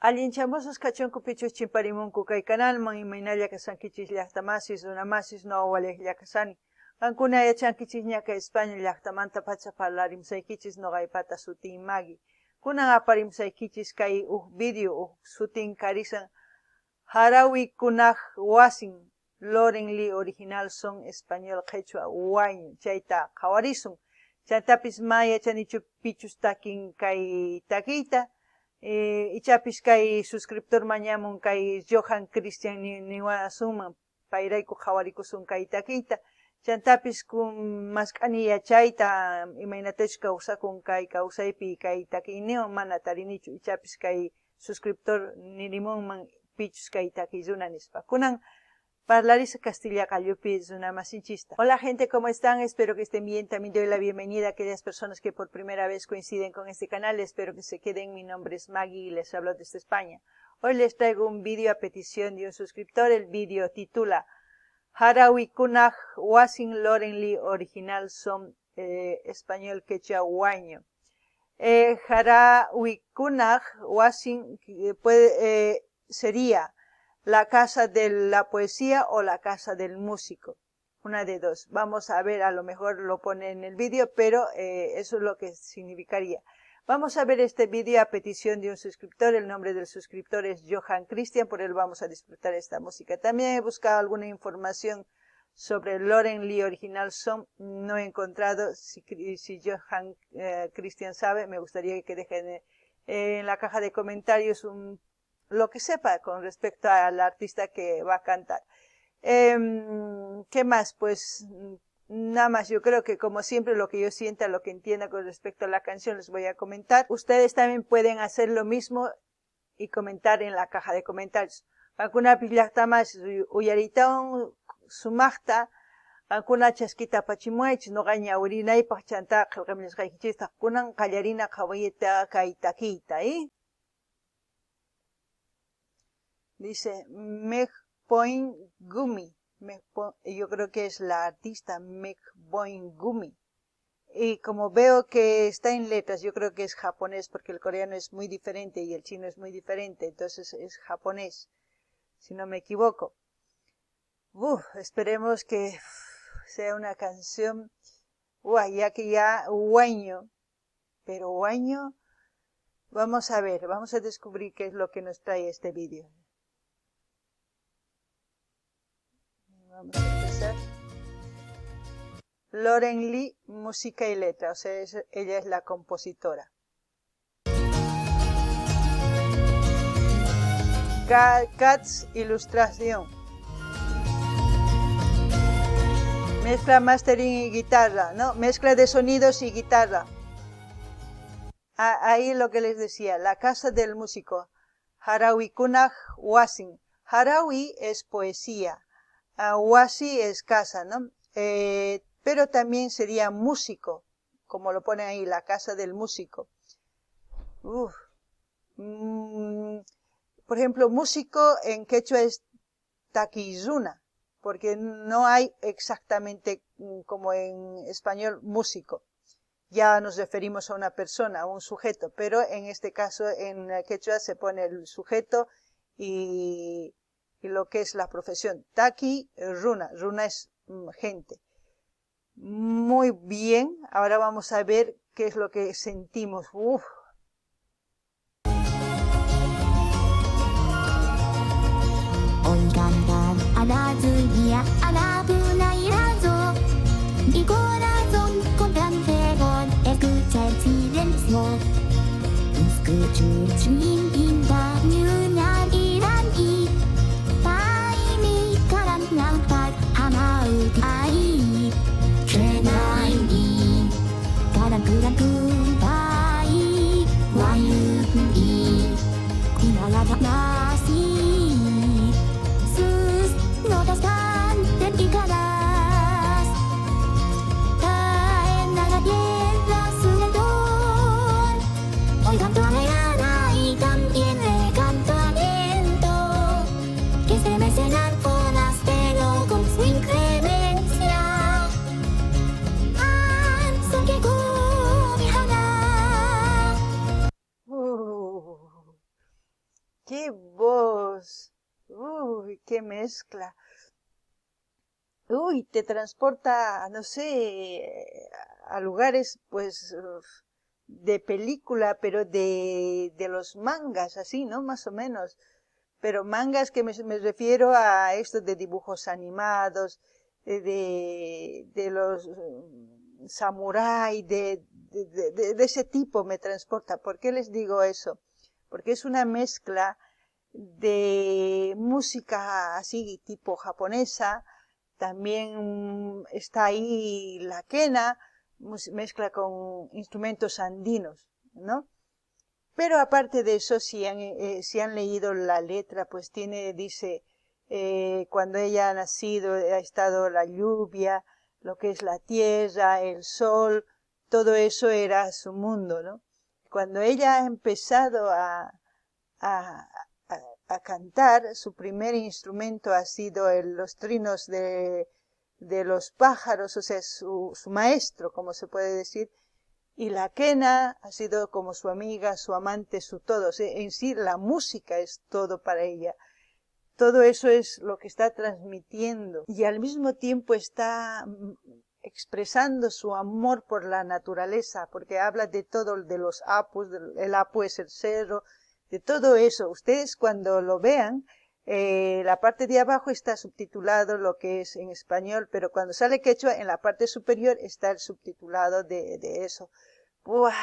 Allinchamusas kachunku pichus chimparimunku kay kanalman, imaynalla kashankichis llaqtamasis, runamasis, noqa walejlla kashani. Qankuna yachankichisña kay España llaqtamantapacha parlarimusaykichis, noqaypata sutiy Maggie. Kunan aparimusaykichis kay uj video, uj sutin karisan Harawikunaj wasin, Loren Lee original son español qhechua huayño, chayta qhawarisun. Chantapis ma yachanichu pichus takin kay takiyta, ichapis kay suscriptor mañamun kay Johan Christian niwasunman, payrayku qhawarikusun kay takiyta. Chantapis mask'ani yachayta imaynatachus kawsakun kay kawsaypi kay takiyniwan mana tarinichu, ichapis kay suscriptor nirimunman pichus kay takiy runa nispa. Kunan parlarisa Castilla qallupi runamasinchista. Hola gente, ¿cómo están? Espero que estén bien. También doy la bienvenida a aquellas personas que por primera vez coinciden con este canal. Espero que se queden. Mi nombre es Maggie y les hablo desde España. Hoy les traigo un vídeo a petición de un suscriptor. El vídeo titula Harawikunaj Wasin Loren Lee original son español quechua huayño. Harawikunaj Wasin sería la casa de la poesía o la casa del músico. Una de dos. Vamos a ver, a lo mejor lo pone en el vídeo, pero eso es lo que significaría. Vamos a ver este vídeo a petición de un suscriptor. El nombre del suscriptor es Johan Christian, por él vamos a disfrutar esta música. También he buscado alguna información sobre Loren Lee original son, no he encontrado. Si Johan Christian sabe, me gustaría que dejen en la caja de comentarios lo que sepa con respecto al artista que va a cantar. ¿Qué más? Pues nada más, yo creo que como siempre lo que yo sienta, lo que entienda con respecto a la canción les voy a comentar. Ustedes también pueden hacer lo mismo y comentar en la caja de comentarios. Qankunapis llaqtamas uyaritawan sumaqta, qankuna chaskita apachimuwaychis noqa ñawirinaypaq chanta qillqamillasqaykichistaq. Kunan qallarina qhawayta kay takiyta, Dice Meg Point Gumi. Yo creo que es la artista Meg Point Gumi. Y como veo que está en letras, yo creo que es japonés, porque el coreano es muy diferente y el chino es muy diferente, entonces es japonés, si no me equivoco. Uf, esperemos que sea una canción, ya que ya huayño, pero huayño, vamos a ver, vamos a descubrir qué es lo que nos trae este vídeo. Vamos a empezar. Loren Lee, música y letra, o sea, ella es la compositora. Cats, ilustración. Mezcla mastering y guitarra, ¿no? Mezcla de sonidos y guitarra. Ahí lo que les decía, la casa del músico. Harawikunaj Wasin. Harawi es poesía. Wasi es casa, ¿no? Pero también sería músico, como lo ponen ahí, la casa del músico. Uf. Por ejemplo, músico en quechua es taquizuna, porque no hay exactamente como en español músico. Ya nos referimos a una persona, a un sujeto, pero en este caso en quechua se pone el sujeto y lo que es la profesión. Taqui, runa, runa es gente. Muy bien, ahora vamos a ver qué es lo que sentimos. Uf. ¡Qué voz! ¡Uy, qué mezcla! Uy, te transporta, no sé, a lugares, pues, de película, pero de los mangas, así, ¿no? Más o menos. Pero mangas que me refiero a esto de dibujos animados, de los samurái, de ese tipo me transporta. ¿Por qué les digo eso? Porque es una mezcla de música así tipo japonesa, también está ahí la quena, mezcla con instrumentos andinos, ¿no? Pero aparte de eso, si han leído la letra, pues tiene, dice, cuando ella ha nacido ha estado la lluvia, lo que es la tierra, el sol, todo eso era su mundo, ¿no? Cuando ella ha empezado a cantar, su primer instrumento ha sido los trinos de los pájaros, o sea, su maestro, como se puede decir, y la quena ha sido como su amiga, su amante, su todo. O sea, en sí la música es todo para ella. Todo eso es lo que está transmitiendo y al mismo tiempo está expresando su amor por la naturaleza, porque habla de todo, de los apus, el apu es el cerro, de todo eso. Ustedes cuando lo vean, la parte de abajo está subtitulado lo que es en español, pero cuando sale quechua, en la parte superior está el subtitulado de eso. ¡Buah!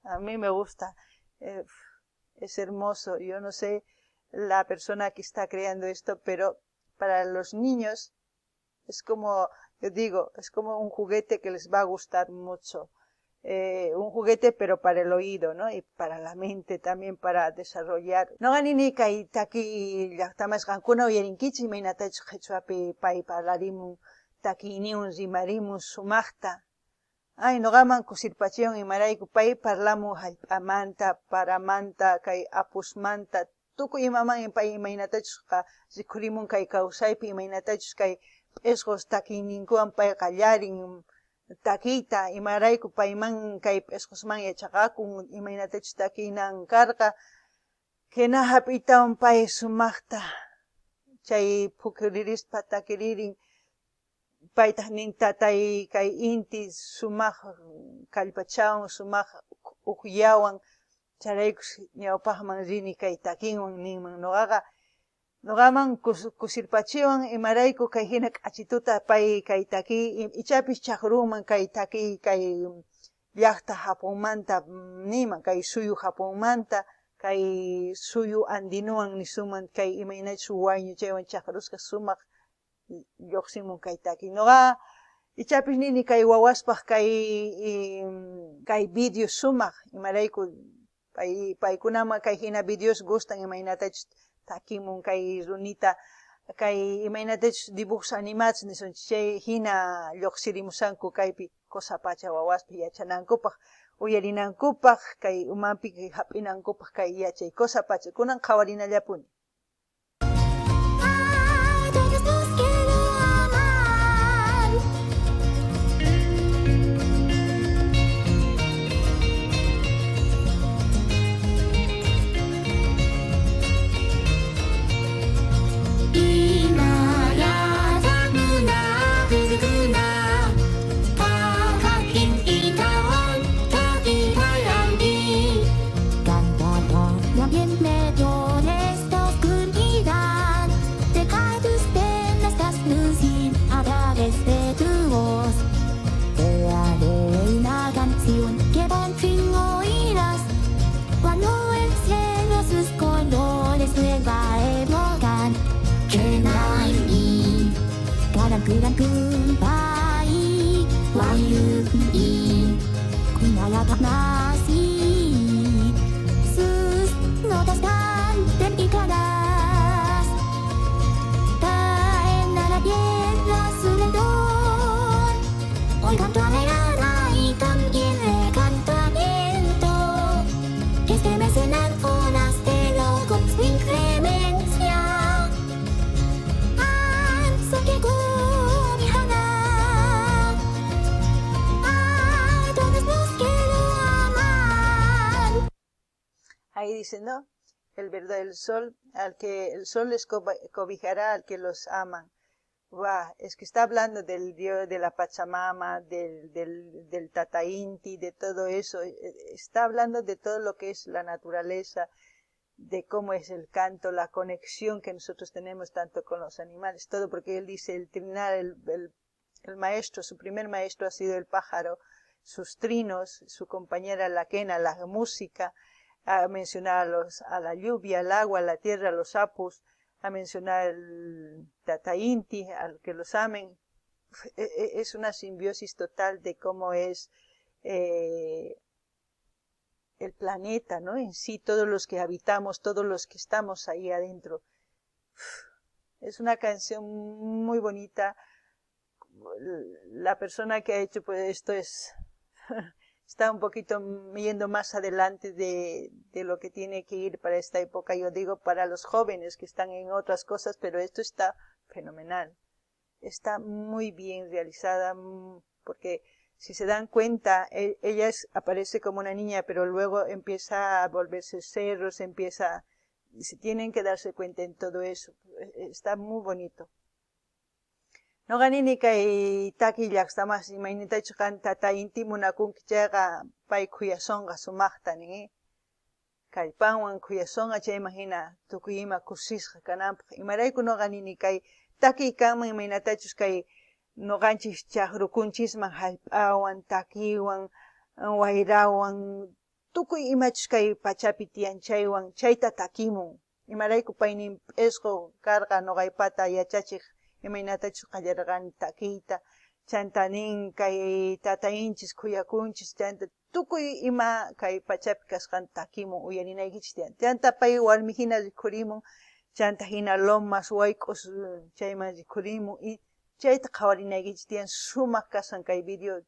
A mí me gusta, es hermoso. Yo no sé la persona que está creando esto, pero para los niños es como, yo digo, es como un juguete que les va a gustar mucho. Un juguete pero para el oído, ¿no? Y para la mente también, para desarrollar. Noqa nini kay taki llaqtamas qankuna uyarinkichis imaynatachus qhichwapi pay parlarimun, takiyniwan rimarimun sumaqta. Ay, noqaman kusirpachiwan imarayku pay parlamun hallp'amanta, paramanta, kay apusmanta, tukuy imaman pay imaynatachus rikhurimun kay kawsaypi, imaynatachus kay p'isqos takiyninkuwan pay qallarin takiyta, imarayku payman kay p'isqosman yachaqakun, imaynatachus takiynan karqa, kena hap'iytawan pay sumaqta chay phukuririspa takiririn, paytaq nin tatay kay inti sumaq kallpachawan, sumaq uqllawan, chayraykus ñawpaqman rini kay takinwan ninman. Noqaqa noqaman kusirpachiwan imarayku kay hina k'achituta pay kay takiy, ichapis chaqrunman kay takiy kay llaqta Japonmanta niman, kay suyu Japonmanta, kay suyu andinuwan nisunman, kay imaynachus wayñu chaywan chaqrusqa sumaq lluqsimun kay takiy. Noqa ichapis nini kay wawaspaq kay video sumaq, imarayku paykunaman kay hina videos gustan imaynatachus takimun kay runita, kay imaynatachus dibujos animados nisunchis, chay hina lluqsirimusanku kaypi cosa pacha wawaspi yachanankupaq, uyarinankupaq, kay umanpi hap'inankupaq kay yachay cosa pacha, kunan qhawarinallapuni. Ahí dice, ¿no? El verdor, el sol, al que el sol les cobijará al que los aman. Buah, es que está hablando del dios de la Pachamama, del Tata Inti, de todo eso. Está hablando de todo lo que es la naturaleza, de cómo es el canto, la conexión que nosotros tenemos tanto con los animales, todo, porque él dice el trinar, el maestro, su primer maestro ha sido el pájaro, sus trinos, su compañera la quena, la música, a mencionar a la lluvia, al agua, a la tierra, a los apus, a mencionar el Tata Inti, al que los amen. Es una simbiosis total de cómo es el planeta, ¿no? En sí, todos los que habitamos, todos los que estamos ahí adentro. Es una canción muy bonita. La persona que ha hecho, pues, esto es está un poquito yendo más adelante de lo que tiene que ir para esta época. Yo digo para los jóvenes que están en otras cosas, pero esto está fenomenal. Está muy bien realizada, porque si se dan cuenta, ella aparece como una niña, pero luego empieza a volverse cerros, empieza... Se tienen que darse cuenta en todo eso. Está muy bonito. Noqa nini kay takiy llaqtamasi imaynatachus qan Tata Inti munakunki chayqa pay khuyasonqa sumaqta nin, kallpanwan khuyasonqa chayman hina tukuy ima kusisqa kananpaq. Imarayku noqa nini kay takiy kanman imaynatachus kay noqanchis chaqrukunchisman hallp'awan, takiwan, wayrawan, tukuy imachus kay pachapi tiyan chaywan chayta takimun. Imarayku paynin p'isqu karqa noqaypata yachachiq imaynatachus qallarqani takiyta, chanta nin kay Tata Inchis khuyakunchis, chanta tukuy ima kay pachapi kasqanta takimun uyarinaykichis tiyan. Chanta pay warmi hina rikhurimun, chanta hina lomas wayk'us chayman rikhurimun, y chayta qhawarinaykichis tiyan. Sumaq kasqan kay video,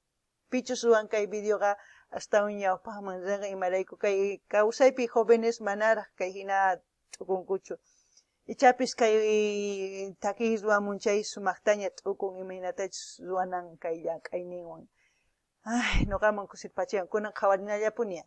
pichus ruwan kay videoqa astawan ñawpaqman rinqa, imarayku kay kawsaypi jóvenes manaraq kay hina t'ukunkuchu. Ichapis kay takiy ruwamun chay sumaqtaña t'ukun imaynatachus ruwanan kay llank'ayninwan. Ay, noqaman kusirpachiwan, kunan qhawarinallapuni.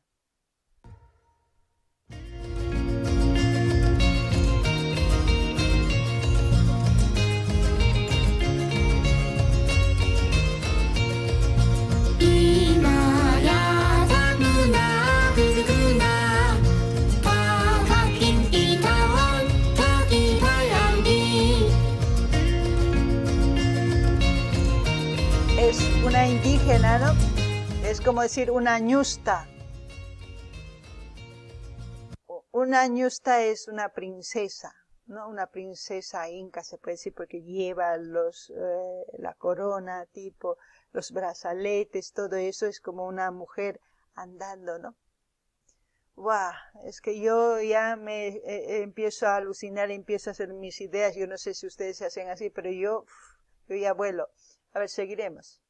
Es una indígena, ¿no? Es como decir una ñusta. Una ñusta es una princesa, ¿no? Una princesa inca se puede decir porque lleva la corona, tipo los brazaletes, todo eso es como una mujer andando, ¿no? Buah, es que yo ya me empiezo a alucinar, empiezo a hacer mis ideas. Yo no sé si ustedes se hacen así, pero yo ya vuelo. A ver, seguiremos.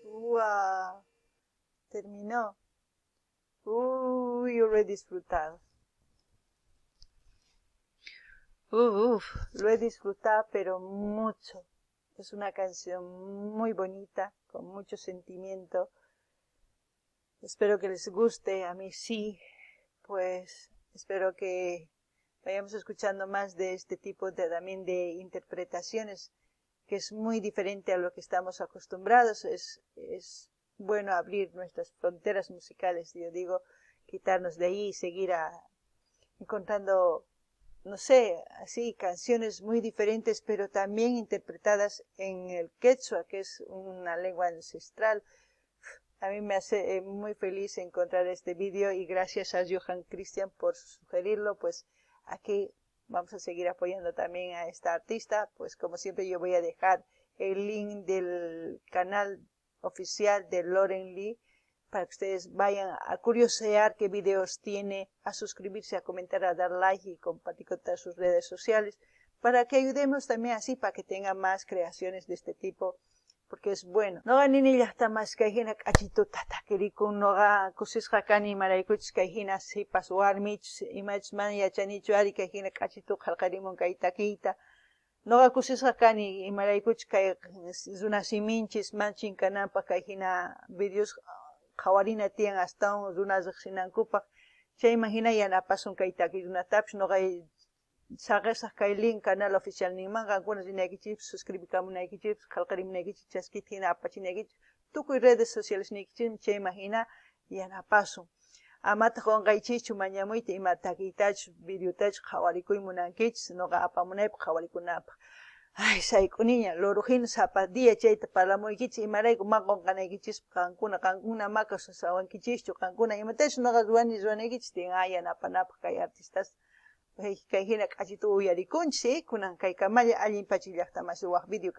Guau, terminó. Uy, yo lo he disfrutado. Uf, lo he disfrutado, pero mucho. Es una canción muy bonita, con mucho sentimiento. Espero que les guste, a mí sí. Espero que vayamos escuchando más de este tipo también de interpretaciones, que es muy diferente a lo que estamos acostumbrados. Es bueno abrir nuestras fronteras musicales, yo digo, quitarnos de ahí y seguir encontrando No sé, así, canciones muy diferentes, pero también interpretadas en el quechua, que es una lengua ancestral. A mí me hace muy feliz encontrar este vídeo y gracias a Johan Christian por sugerirlo, pues aquí vamos a seguir apoyando también a esta artista. Pues como siempre yo voy a dejar el link del canal oficial de Lauren Lee para que ustedes vayan a curiosear qué videos tiene, a suscribirse, a comentar, a dar like y compartir con todas sus redes sociales, para que ayudemos también así, para que tenga más creaciones de este tipo, porque es bueno. Noqa nini llaqtamasi kay hina k'achituta takirikun noqa kusisqa kani imaraykuchus kay hina sipas warmichus imachus mana yachanichu ari kay hina k'achitu qhalqarimun kay takiyta. Noqa kusisqa kani imaraykuchus kay runa siminchis mana chinkananpaq kay hina videos qhawarina tiyan astawan runa riqsinankupaq chayman hina yanapasun kay takikunatapis noqa saqesaq kay link canal oficialninman qankuna rinaykichikpis suscribikamunaykichikpis qhalqarimunaykichik chaskita hina apachinaykichik tukuy redes sociales niykichikmi chayman hina yanapasun amataq qunqaychikchu mañamuyta ima takiytachus videotachus qhawarikuy munankichis noqa apamunaypaq qhawarikunapaq. Ay, sayk'uniña, loro hina sapa día chayta parlamuykichis imarayku ma qunqanaykichispaq qankuna, qankuna ma kasusawankichischu, qankuna imatachus noqa ruwani ruwanaykichis tiyan a yanapanapaq kay artistasta. Kay hina k'achitu uyarikunchis, kunan kay kamalla allin pachi llaqtamasi waq video.